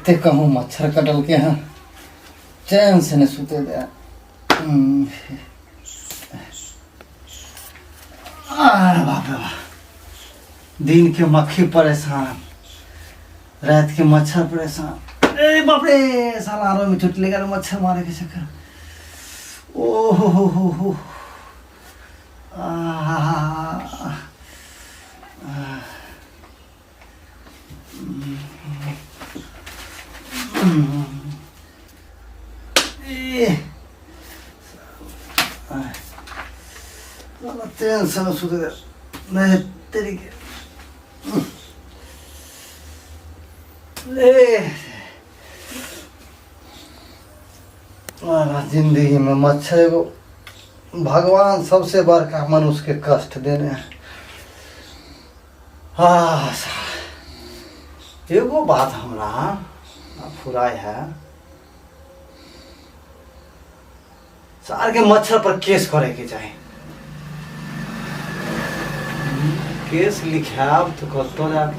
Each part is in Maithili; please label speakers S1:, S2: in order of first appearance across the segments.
S1: एते कहूँ मच्छर कटलके हँ चैन से नहि सुते दे। अरे बाप रे बाप, दिन के मक्खी परेशान, रात के मच्छर परेशान। ए बाप रे, साला आरो में चोट लेगा मच्छर मारे के चक्कर। ओ हो हो हो हो, आहा। टेंशन सुते नहीं तरीके। जिंदगी में मच्छर एगो भगवान सबसे बड़का मनुष्य के कष्ट देने है। हाँ, एगो बात हमरा फुराय है, सार के मच्छर पर केस करे के चाही। केस लिखायब तो कतऽ जायब?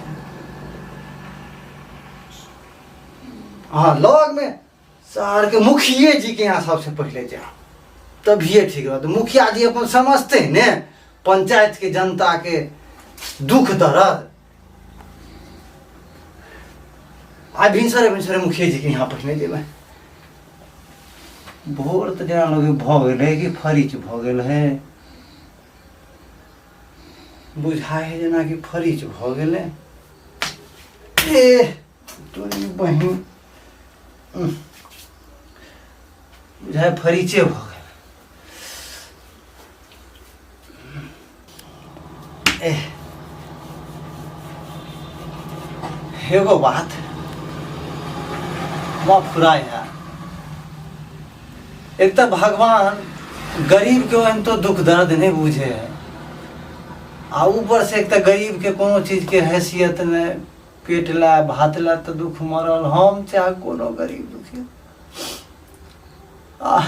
S1: हाँ, लग में शहर के मुखिए जी के यहाँ सबसे पहले जाओ, तभिए ठीक रहत। मुखिया जी अपन समझते ने पंचायत के जनता के दुख दर्द। आ भिनसरे भिनसरे मुखिया जी के यहाँ पहले जेबै। भोर तऽ जेना लगे भऽ गेल है कि फरीच भऽ गेल है, बुझाइ है जेनाकि फरीच भऽ गेलै। ए तोरी बहिन, बुझाइ फरीचे भऽ गेल। एह, एगो बात फुराय है, एक तऽ भगवान गरीब के ओहन तो दुख दर्द नहीं बुझे है, आ ऊपर से एक तऽ गरीब के कोनो चीज के हैसियत नहीं, पेट ला भात ला तऽ दुख मरल हम चाहे कोनो गरीब दुखी। आ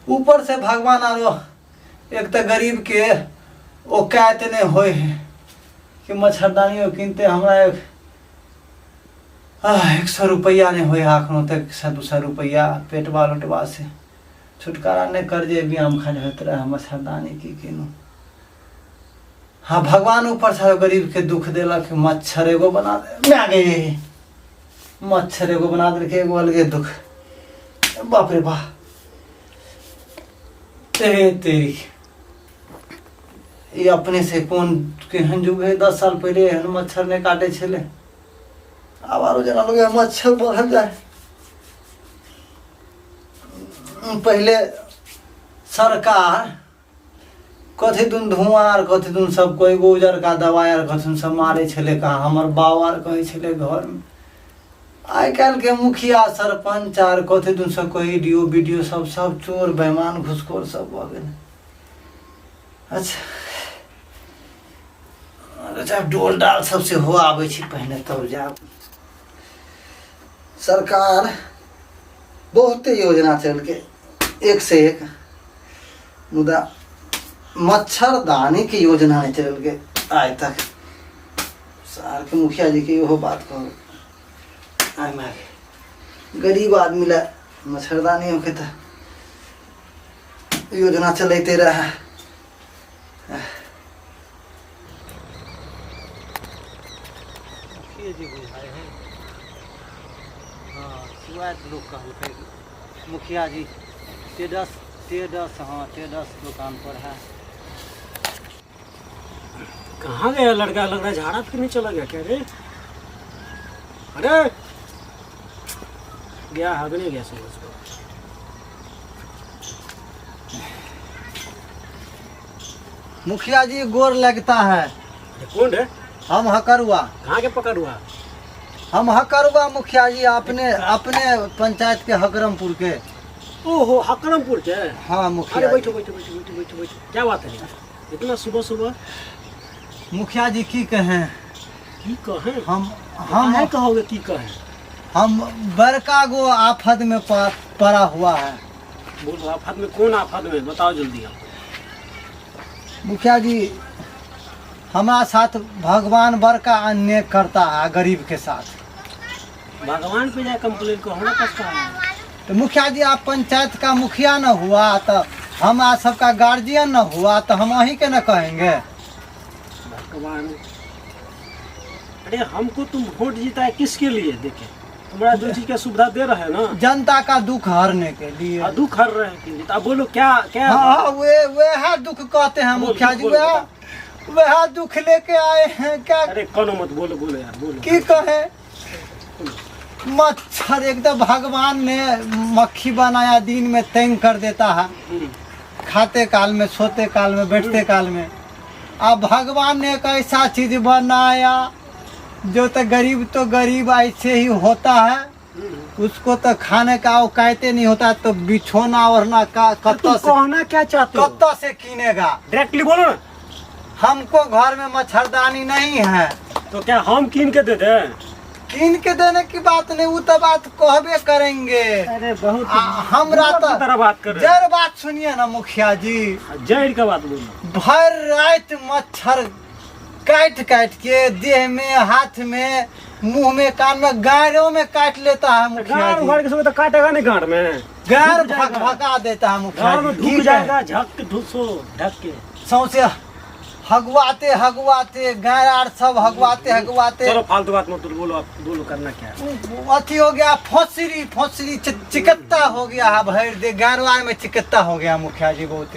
S1: ऊपर से भगवान आरो एक तऽ गरीब के औकात नहि होइ है कि मच्छरदानियो किनते। हमरा 100 रुपैआ नहि होइ है एखनो तक, 100 200 रुपैआ पेटवा लोटवा से छुटकारा नहि। कर्जे बियाम खाली होइत रहै, मच्छरदानी की किनू? हाँ, भगवान ऊपर से गरीब के दुख देलक, मच्छर एगो बना दे मैं गे, मच्छर एगो बना देलक, एगो अलगे दुख। बाप रे बाप, ते तेरी ई अपने से कोन केहन जुग है। 10 साल पहिले एहन मच्छर नहि काटै छलै, आब आरो जेना लगै मच्छर बढ़ल जाय। पहिले सरकार कथी दुन धुआँ आर कथी दुन सब कोइ एगो उजरका दवाइ आर कथी सब मारै छलै कहाँ, हमर बाप आर कहै छलै घरमे। आइ काल्हिके मुखिया सरपञ्च आर कथी दुन सब कोइ D O B D O सब सब चोर बेमान घुसखोर सब भऽ गेलै। अच्छा अच्छा, डोल डाल सब सेहो आबै छै पहिने तब जायब। सरकार बहुते योजना चलके एक से एक, मुदा मच्छरदानी के योजना नहि चललकै आइ तक। शहरके मुखिया जी के इहो बात कहू, आइ मारे गरीब आदमी ला मच्छरदानी होके तऽ योजना चलैते रहे। मुखिए जी बुझाइ है। हाँ, सुआइत लोक कहलकै मुखिया जी टेडस टेडस, हाँ टेडस दुकान पर है।
S2: कहाँ गया लड़का? लग रहा है झाड़ा फिरने चला गया क्या रे? अरे गया हगने गया सुबह सुबह।
S1: मुखिया जी गोर लगता है।
S2: अरे कौन रे?
S1: हम हकरुआ।
S2: कहाँ के पकड़ुआ?
S1: हम हकरुआ मुखिया जी, अपने अपने पंचायत के हकरमपुर के।
S2: ओहो, हकरमपुर के?
S1: हाँ मुखिया
S2: अरे
S1: जी।
S2: बैठो बैठो बैठो बैठो बैठो बैठो। क्या बात है, इतना सुबह सुबह?
S1: मुखिया जी की कहें।
S2: की कहें?
S1: हम
S2: काहे कहोगे की कहें?
S1: हम बड़का गो आफत में पड़ा हुआ है।
S2: बोलो, आफत में कौन आफत में, बताओ जल्दी आप।
S1: मुखिया जी, हमारा साथ भगवान बड़का अन्याय करता है गरीब के साथ।
S2: भगवान पे जाए कंप्लेन करो, हमरा पास कहाँ है?
S1: तो मुखिया जी आप पंचायत का मुखिया न हुआ तो हम आज सबका गार्जियन न हुआ तो हम अहीं के न कहेंगे।
S2: भगवान, अरे हमको तुम वोट जीता है किसके लिए? देखे तुम्हारा जो चीज का सुविधा दे रहे हैं ना,
S1: जनता का दुख हरने के लिए।
S2: हाँ, दुख हर रहे हैं के लिए। तो अब बोलो क्या क्या?
S1: हाँ, वे वे है दुख कहते हैं
S2: बोल,
S1: मुखिया जी,
S2: बोल,
S1: वे वह दुख लेके आए हैं क्या?
S2: अरे कोनो मत बोलो, बोलो यार बोलो।
S1: की कहे, मच्छर एकदम भगवान ने मक्खी बनाया, दिन में तंग कर देता है, खाते काल में, सोते काल में, बैठते काल में। अब भगवान ने एक ऐसा चीज बनाया जो तो गरीब तो गरीब ऐसे ही होता है, उसको तो खाने का औकाते नहीं होता, तो बिछोना ओढ़ना का
S2: तुम
S1: कत्तो से
S2: कहना क्या चाहते हो?
S1: कत्तो से किनेगा?
S2: डायरेक्टली बोलो ना।
S1: हमको घर में मच्छरदानी नहीं है।
S2: तो क्या हम कीन के दे दें?
S1: कीन के देने की बात नहीं, वो तो बात कहबे करेंगे।
S2: अरे बहुत
S1: हमरा
S2: बहुत
S1: तो
S2: तरह बात कर रहे
S1: जड़ बात सुनिए ना मुखिया जी।
S2: हो। जड़ का बात बोलो।
S1: भर रात मच्छर काट काट के देह में, हाथ में, मुंह में, कान में, गारों में काट लेता है मुखिया
S2: गाड़
S1: जी।
S2: उघाड़ के समय तो काटेगा नहीं गाड़ में,
S1: गार
S2: ढुक जाएगा।
S1: भक भका देता है मुखिया
S2: गाड़ में
S1: जी।
S2: ढुक
S1: की
S2: जाएगा, झक के ढुसो ढक के
S1: सौंसे हगवाते हगवाते गाय आर सब हगवाते हगवाते।
S2: चलो फालतू बात मत बोलो, आप बोलो करना क्या है।
S1: अथी हो गया, फोसरी फोसरी चिकत्ता हो गया है, भर दे गारवार में चिकत्ता हो गया मुखिया जी। बहुत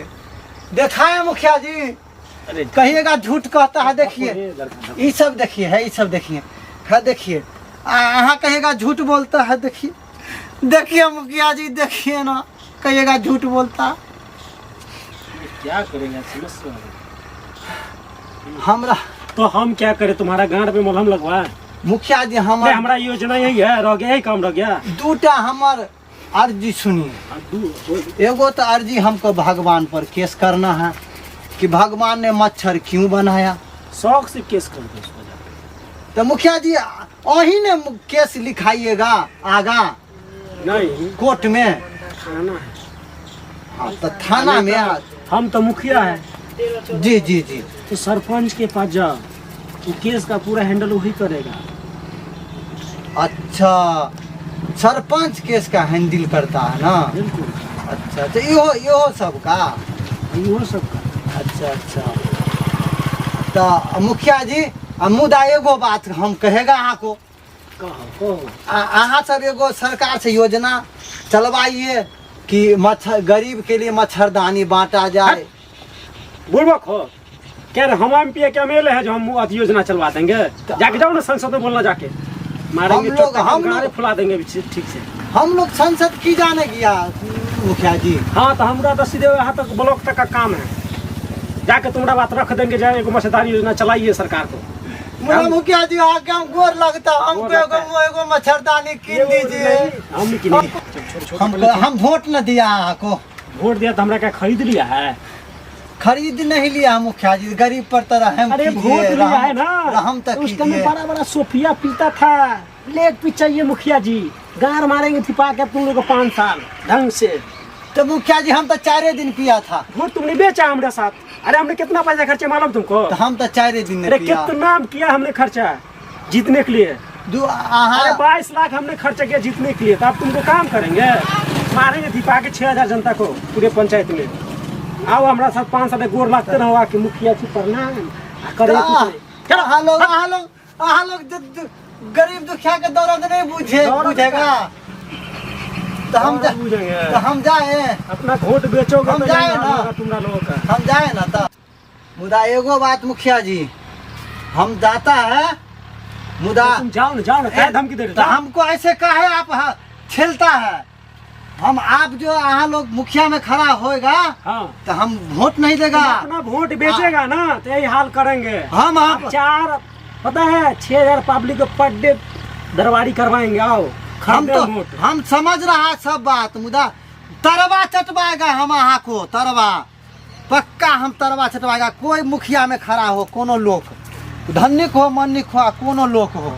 S1: देखा है मुखिया जी,
S2: अरे
S1: कहिएगा झूठ कहता है। देखिए
S2: लड़का
S1: ये सब देखिए है, ये सब देखिए है, देखिए अहाँ कहिएगा झूठ बोलता है। देखिए देखिए मुखिया जी, देखिए ना, कहिएगा झूठ बोलता है।
S2: क्या करेगा समझ रहे
S1: हमरा
S2: तो हम क्या करें, तुम्हारा गांड पे मलहम लगवाए?
S1: मुखिया जी
S2: नहीं,
S1: हमर
S2: हमारा योजना यही है, रह गया, यही काम रह गया।
S1: दूटा हमर अर्जी सुनिए।
S2: हाँ, दू बोल।
S1: एगो तो अर्जी हमको भगवान पर केस करना है कि भगवान ने मच्छर क्यों बनाया।
S2: शौक से केस कर दो उसको जाके।
S1: तो मुखिया जी अही ने केस लिखाइएगा आगा
S2: नहीं
S1: कोर्ट में।
S2: थाना है।
S1: हाँ तो थाना में
S2: हम तो मुखिया है।
S1: जी जी जी।
S2: तो सरपंच के पास जाओ, वो केस का पूरा हैंडल वही करेगा।
S1: अच्छा सरपंच केस का हैंडल करता है ना?
S2: बिल्कुल।
S1: अच्छा अच्छा, इहो इहो सब का,
S2: इहो सब का।
S1: अच्छा अच्छा, तो मुखिया जी आ मुदा एगो बात हम कहेगा अहाँ को।
S2: कहो कहो।
S1: अहाँ सब एगो सरकार से योजना चलवाइए कि मच्छर गरीब के लिए मच्छरदानी बांटा जाए।
S2: बुड़बक हो क्या रे, हम एम पी के एम एल ए है जो हम अथी योजना चलवा देंगे? जाके जाओ ना संसद में बोलना, जाके मारेंगे
S1: हम लोग-
S2: चोट,
S1: हम
S2: गाड़े
S1: लोग-
S2: फुला देंगे ठीक से।
S1: हम लोग संसद की जाने गया मुखिया जी।
S2: हाँ तो हमरा तो सीधे यहाँ तक ब्लॉक तक का काम है, जाके तुम्हारा बात रख देंगे, जाए एगो मच्छरदानी योजना चलाइए सरकार को।
S1: मुला मुखिया जी आके हम गोर लगता, हमको
S2: गोर लगता
S1: एगो एगो मच्छरदानी कीन दीजिए।
S2: हम की नहीं, छोड़, छोड़,
S1: हमको हम वोट न दिया आपको।
S2: वोट दिया तो हमरा क्या खरीद लिया है?
S1: खरीद नहीं लिया मुखिया जी, गरीब पर तो रहम
S2: अरे
S1: कीजिए,
S2: वोट लिया
S1: रहम-
S2: है ना,
S1: रहम तक
S2: उस समय
S1: कीजिए।
S2: बड़ा बड़ा सोफिया पीता था, लेग पीस चाहिए मुखिया जी, गार मारेंगे थिपा के तुम लोग को 5 साल ढंग से।
S1: तो मुखिया जी हम तो 4 दिन पिया था।
S2: वोट तुमने बेचा हमारे साथ। अरे हमने कितना पैसा खर्चा मालूम तुमको?
S1: तो हम तो 4 दिन ने
S2: अरे
S1: पिया।
S2: कितना किया हमने खर्चा जीतने के लिए?
S1: दू अहाँ
S2: अरे 22 लाख हमने खर्चा किया जीतने के लिए, तो अब तुमको काम करेंगे, मारेंगे दीपा के 6000 जनता को पूरे पंचायत में। आओ हमारा साथ 5 साल गोर लगते रहो आके मुखिया जी प्रणाम आ करे कुछ नहीं।
S1: चलो अहाँ लोग अहाँ लोग अहाँ लोग गरीब दुखिया के दर्द नहीं बुझे,
S2: दर्द
S1: बुझेगा तो हम
S2: दर्द बुझेंगे।
S1: तो हम जाए
S2: अपना वोट बेचोगे
S1: हम
S2: तो
S1: जाए
S2: यही
S1: ना।
S2: हाल होगा तुम्हारा लोगों का।
S1: हम जाए ना तो मुदा एगो बात मुखिया जी, हम जाता है मुदा
S2: तुम जाओ ना, जाओ ना, क्या धमकी दे रहे हो?
S1: तो हमको ऐसे काहे आप छेलता है? हम आप जो अहाँ लोग मुखिया में खड़ा होएगा
S2: हाँ।
S1: तो हम वोट नहीं देगा।
S2: तुम अपना वोट बेचेगा ना तो यही हाल करेंगे
S1: हम आप
S2: आप 4 पता है 6000 पब्लिक को पर डे दरबारी करवाएंगे। आओ
S1: हम
S2: खरीदे
S1: तो
S2: वोट।
S1: हम समझ रहा है सब बात, मुदा तरवा चटवाएगा हम अहाँ को, तरवा पक्का हम तरवा चटवाएगा। कोई मुखिया में खड़ा हो, कोनो लोक धनिक हो मनिक हो, कोनो लोक हो।